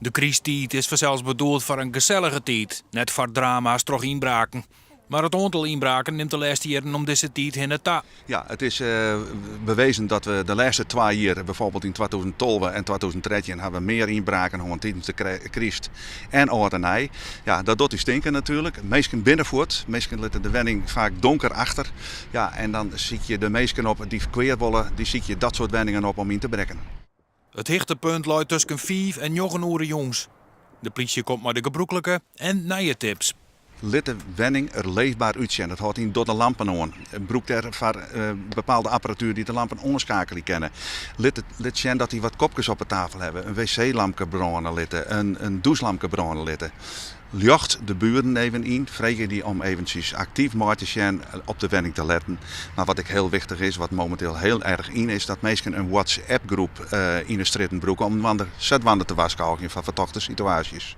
De krysttiid is fansels bedoeld foar in gesellige tiid, net foar drama's troch ynbraken. Mar it oantal ynbraken nimt de lêste jierren om dizze tiid hinne ta. Ja, it is bewezen dat we de lêste twa jier, bijvoorbeeld yn 2012 en 2013, hawwe we mear ynbraken hân tidens de kryst en âld en nij. Ja, dat docht ús tinken natuerlik. Minsken binne fuort, minsken litte de wenning faak donker achter. Ja, en dan sykje de minsken op dy't kwea wolle, dy sykje dat soart wenningen op om yn te brekken. It hichtepunt leit tusken fiif en njoggen oere jûns. De plysje komt mei de gebrûklike en nije tips. Lit de wenning er leefber útsjen. Dat hâldt yn, doch de lampen oan. Brûk dêrfoar bepaalde apparatuer dy't de lampen oanskeakelje kinne. Lit, lit sjen dat dy wat kopkes op 'e tafel hawwe. In wc-lampke brâne litte, in dûslampke brâne litte. Ljocht de buren even yn, freegje dy om eventsjes aktyf mei te sjen, op de wenning te letten. Mar wat ek hiel wichtich is, wat mominteel hiel erch yn is, dat minsken in WhatsApp-groep yn 'e strjitten brûke om inoar sadwaande te warskôgjen foar fertochte situaasjes.